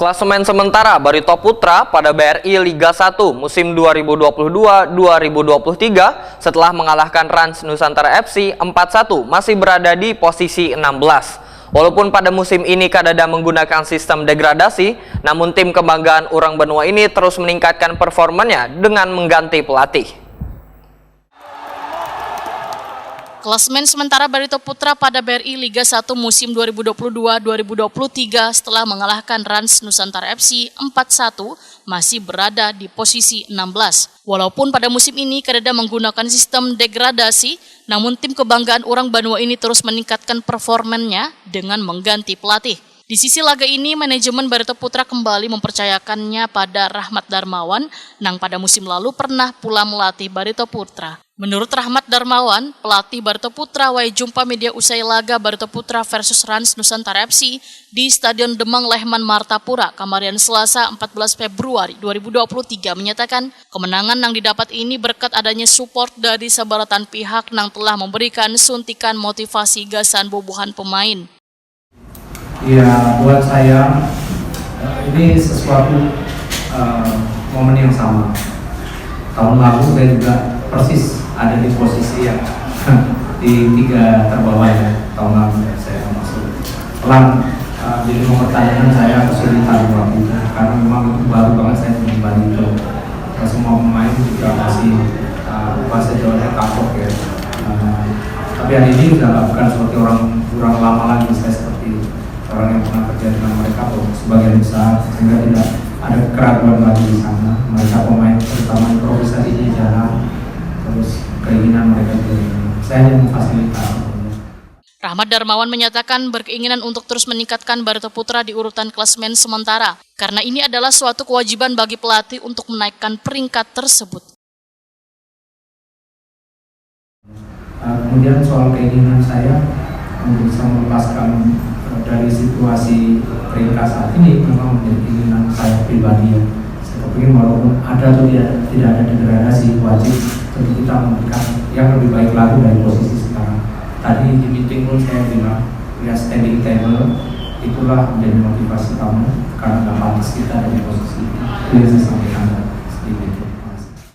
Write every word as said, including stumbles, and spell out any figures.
Klasemen sementara Barito Putra pada B R I Liga satu musim dua ribu dua puluh dua dua ribu dua puluh tiga setelah mengalahkan Rans Nusantara F C empat satu masih berada di posisi enam belas. Walaupun pada musim ini kadada menggunakan sistem degradasi, namun tim kebanggaan urang banua ini terus meningkatkan performanya dengan mengganti pelatih. Klasemen sementara Barito Putra pada B R I Liga satu musim dua ribu dua puluh dua dua ribu dua puluh tiga setelah mengalahkan Rans Nusantara F C empat satu masih berada di posisi enam belas. Walaupun pada musim ini kadada menggunakan sistem degradasi, namun tim kebanggaan urang banua ini terus meningkatkan performanya dengan mengganti pelatih. Di sisi laga ini, manajemen Barito Putra kembali mempercayakannya pada Rahmat Darmawan, nang pada musim lalu pernah pula melatih Barito Putra. Menurut Rahmat Darmawan, pelatih Barito Putra wayah jumpa media usai laga Barito Putra versus Rans Nusantara F C di Stadion Demang Lehman Martapura, kamarian Selasa empat belas Februari dua ribu dua puluh tiga menyatakan, kemenangan nang didapat ini berkat adanya support dari sabaratan pihak nang telah memberikan suntikan motivasi gasan bubuhan pemain. Ya, buat saya eh, ini sesuatu eh, momen yang sama. Tahun lalu saya juga persis ada di posisi yang di tiga terbawah ya. Tahun lalu ya, saya masuk. Pelan eh, di lima pertandingan saya kesulitan waktu itu karena memang baru banget saya kembali itu. Semua pemain juga masih eh, bahasa Jawanya kapok ya. Eh, tapi hari ini sudah bukan seperti orang orang lama lagi, saya seperti orang yang pernah kerja dengan mereka kok sebagian besar, sehingga tidak ada keraguan lagi di sana. Mereka pemain, terutama improvisasinya jalan, terus keinginan mereka juga jalan. Saya hanya memfasilitasi. Rahmat Darmawan menyatakan berkeinginan untuk terus meningkatkan Barito Putra di urutan klasemen sementara, karena ini adalah suatu kewajiban bagi pelatih untuk menaikkan peringkat tersebut. Nah, kemudian soal keinginan saya untuk bisa melepaskan eh, dari situasi peringkat saat ini memang menjadi keinginan saya pribadi ya. Saya kepingin walaupun ada atau tidak, tidak ada degradasi, wajib tentu kita memberikan yang lebih baik lagi dari posisi sekarang. Tadi di meeting pun saya bilang, ya standing table itulah menjadi motivasi kamu karena nggak pantas kita ada di posisi itu. Itu yang saya sampaikan sedikit.